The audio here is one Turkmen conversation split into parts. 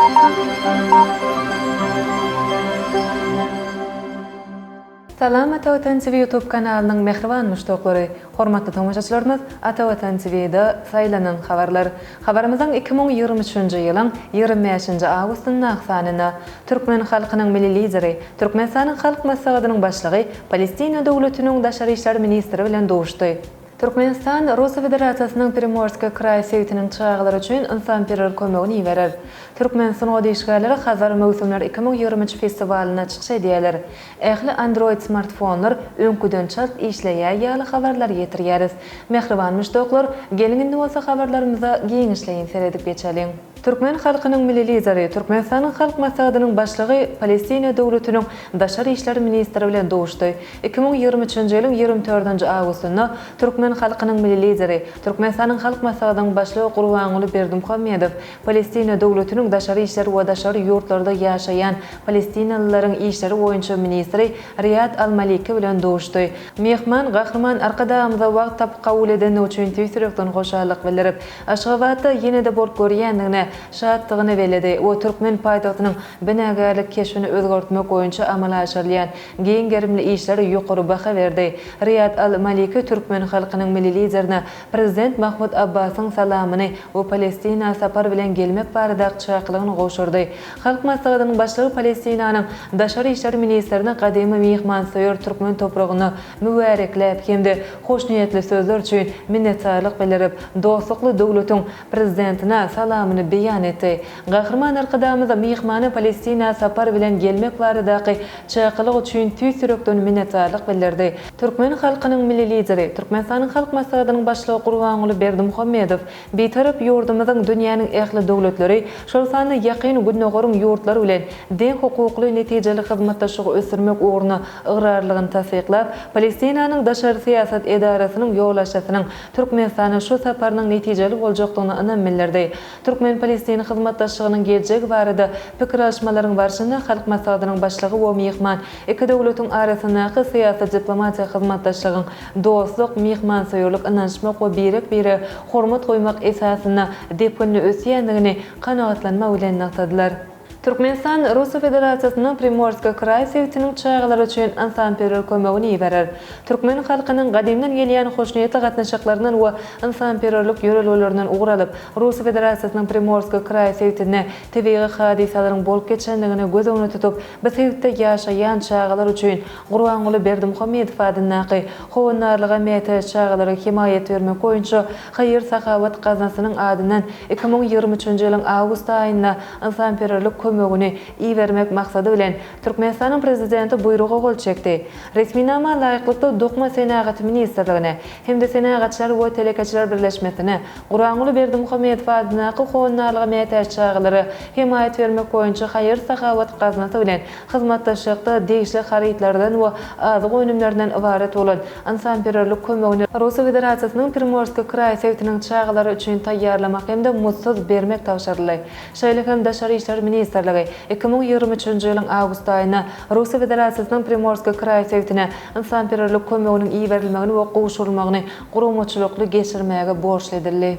Salam Ata Watan TV YouTube kanalynyň mähriban muşdaklary! Hormatly tomaşaçylarymyz Ata Watan TV-de saýlanan habarlar. Habarymyzyň 2023-nji ýylyň 25-nji awgustyndaky sanynda Türkmen halkynyň Milli Lideri, Türkmenistanyň Halk Maslahatynyň Başlygy Palestina Döwletiniň Daşary işler ministri bilen duşdy. Türkmenistan Russiýa Federasiýasynyň Primorskiý kraý sebitiniň çagalary üçin ynsanperwer kömegini iberer. Türkmen sungat işgärleri Hazar möwsümleri 2023 festiwalynda çykyş edýärler. Ähli Android smartfonlar öňküden çalt işleýär ýaly habarlary ýetirýäris. Mähriban muşdaklar, geliň indi bolsa habarlarymyza giňişleýin seredip geçeliň. Türkmen halkynyň Milli Lideri, Türkmenistanyň Halk Maslahatynyň Başlygy Palestina Döwletiniň Daşary işler ministri bilen duşdy. 2023-nji ýylyň 24-nji awgustynda türkmen halkynyň Milli Lideri, Türkmenistanyň Halk Maslahatynyň Başlygy Gurbanguly Berdimuhamedow Palestina Döwletiniň daşary işler we daşary ýurtlarda ýaşaýan palestinalylaryň işleri boýunça ministri Riýad al-Maliki bilen duşdy. Myhman Gahryman Arkadagymyza wagt tapyp kabul edendigi üçin tüýs ýürekden hoşallyk bildirip, Aşgabatda ýene-de bolup görýändigine şatdygyny belledi we türkmen paýtagtynyň binagärlik keşbini özgertmek boýunça amala aşyrylýan giň gerimli işlere ýokary baha berdi. Riýad al-Maliki türkmen halkynyň Milli Liderine Prezident Mahmud Abbasyň salamyny we Palestina sapar bilen gelmek baradaky çakylygyny gowşurdy. Halk Maslahatynyň Başlygy Palestinanyň Daşary işler ministrini gadymy myhmansöýer türkmen topragyna mübärekläp hem-de hoşniýetli sözler üçin minnetdarlyk bildirip, dostlukly döwletiň Prezidentine salamyny beýan etdi. Gahryman Arkadagymyz myhmana Palestina sapar bilen gelmek baradaky çakylyk üçin tüýs ýürekden minnetdarlyk bildirdi. Türkmen halkynyň Milli Lideri, Türkmenistanyň Halk Maslahatynyň Başlygy Gurbanguly Berdimuhamedow Bitarap ýurdumyzyň dünýäniň ähli döwletleri, şol sanda Ýakyn Gündogaryň ýurtlary bilen deňhukukly, netijeli hyzmatdaşlygy ösdürmek ugruna ygrarlygyny tassyklap, Palestinanyň daşary syýasat edarasynyň ýolbaşçysynyň Türkmenistana şu saparynyň netijeli boljakdygyna ynam bildirdi. Türkmen-palestin hyzmatdaşlygynyň geljegi barada pikir alyşmalaryň barşynda Halk Maslahatynyň Başlygy we myhman iki döwletiň arasyndaky syýasy-diplomatiýa hyzmatdaşlygyň dostluk, myhmansöýerlik, ynanyşmak we birek-birege hormat goýmak esasynda depginli ösýändigini kanagatlanma bilen nygtadylar. Türkmenistan Russiýa Federasiýasynyň Primorskiý kraý sebitiniň çagalary üçin ynsanperwer kömegini iberer. Türkmen halkynyň gadymdan gelýän hoşniýetli gatnaşyklaryndan we ynsanperwerlik ýörelgelerinden ugur alyp, Russiýa Federasiýasynyň Primorskiý kraý sebitinde tebigy hadysalaryň bolup geçendigini göz öňünde tutup, bu sebitde ýaşaýan çagalar üçin Gurbanguly Berdimuhamedow adyndaky Howandarlyga mätäç çagalara hemaýat bermek boýunça haýyr-sahawat gaznasynyň adyndan 2023-nji ýylyň awgust aýynda ynsanperwerlik kömegini ibermek maksady bilen, Türkmenistanyň Prezidenti Buýruga gol çekdi. Resminama laýyklykda, Dokma senagaty ministrligine hem-de Senagatçylar we telekeçiler birleşmesine Gurbanguly Berdimuhamedow adyndaky Howandarlyga mätäç çagalara hemaýat bermek boýunça haýyr-sahawat gaznasy bilen hyzmatdaşlykda degişli harytlardan we azyk önümlerinden ybarat bolan ynsanperwerlik kömegini Russiýa Federasiýasynyň Primorskiý kraý sebitiniň çagalary üçin taýýarlamak hem-de muzdsuz bermek tabşyryldy. Şeýle hem Daşary işler ministrligi 2023-nji ýylyň awgust aýynda Russiýa Federasiýasynyň Primorskiý kraý sebitine ynsanperwerlik kömeginiň iberilmegini we gowşurylmagyny guramaçylykly geçirmäge borçly edildi.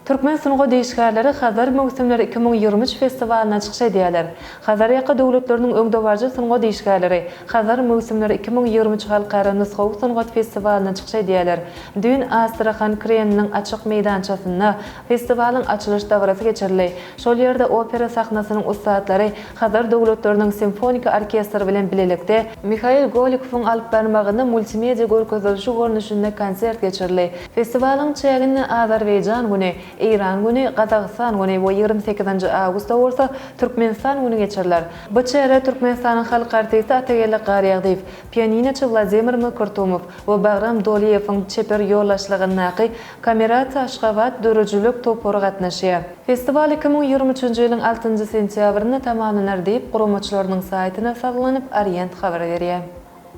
Türkmen sungat işgärleri Hazar möwsümleri 2023 festiwalynda çykyş edýärler. Hazarýaka döwletleriniň öňdebaryjy sungat işgärleri Hazar möwsümleri 2023 halkara nusgawy sungat festiwalynda çykyş edýärler. Düýn Astrahan Kremliniň açyk meýdançasynda festiwalyň açylyş dabarasy geçirildi. Şol ýerde opera sahnasynyň ussatlary Hazar döwletleriniň simfoniki orkestri bilen bilelikde Mihail Golikowyň alyp barmagynda multimedia görkezilişi görnüşinde konsert geçirildi. Festiwalyň çäginde Azerbaýjan güni, Eýran güni, Gazagystan güni we 28-nji awgustda bolsa Türkmenistan güni geçiriler. Bu çärä Türkmenistanyň halk artisti Atageldi Garýagdyýew, pianinoçy Wladimir Mkrtumow we Bagram Dolyýewiň çeper ýolbaşçylygyndaky Kamerata Aşgabat döredijilik topary gatnaşýar. Festiwal 2023-nji ýylyň altynjy sentýabrynda tamamlanar diýip, guramaçylarynyň saýtyna salgylanyp, Orient habar berýär.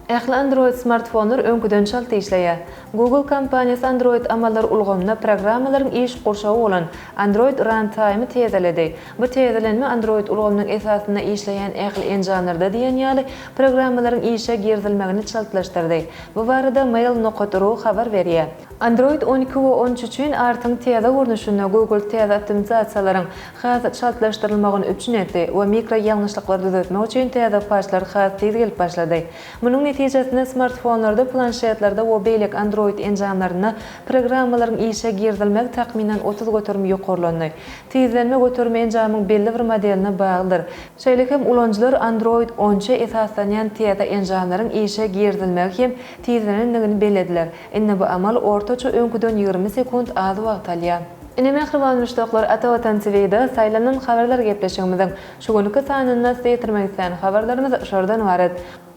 Ähli Android smartfonlar öňküden çalt işleýär. Google kompaniýasy Android amallar ulgamynda programmalaryň iş gurşawy bolan Android Runtime-y täzeledi. Bu täzelenme Android ulgamynyň esasynda işleýän ähli enjamlarda diýen ýaly programmalaryň işe girizilmegini çaltlaşdyrdy. Bu barada Mail nokat ru habar berýär. Android 12 we 13 üçin Art-yň täze görnüşinde Google täze optimizasiýalaryň has çaltlaşdyrylmagyny üpjün etdi we mikro ýalňyşlyklary düzetmek üçin täze paçlar has tiz gelip başlady. Munuň netijesinde smartfonlarda, planşetlerde we beýleki Android enjamlarynda programmalaryň işe girizilmegi takmynan 30% ýokarlandy. Tizlenme göterimi enjamyň belli bir modeline baglydyr. Şeýle hem ulanyjylar Android on üçe esaslanýan täze enjamlaryň işe girizilmegi hem tizlenendigini bellediler. Indi bu amal ortaça öňküden 20 sekunt az wagt alýar. Ine mähriban muşdaklar Ata Watan TV-de saýlanan habarlar gepleşigimiziň şu günki sanynda size ýetirmek islän habarlarymyz şulardan ybarat.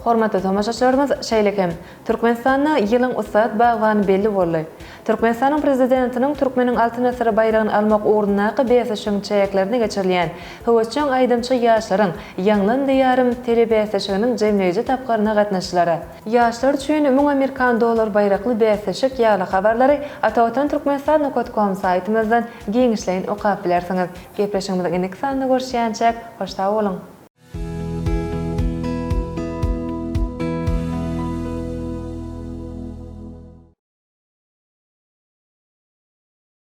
Hormatly tomaşaçylarymyz şeýle hem Türkmenistanda ýylyň ussat bagbany belli boldy. Türkmenistanyň Prezidentiniň Türkmeniň Altyn asyry baýragyny almak ugrundaky bäsleşigiň çäklerinde geçirilýän höwesjeň aýdymçy ýaşlaryň Ýaňlan Diýarym telebäsleşiginiň jemleýji tapgyryna gatnaşyjylara Ýaşlar üçin 1000 amerikan dollar baýrakly bäsleşik ýaly habarlary Atavatan Türkmenistan nokat kom saýtymyzdan giňişleýin okap bilersiňiz. Gepleşigimiziň indiki sanynda görüşýänçäk, hoş sag boluň!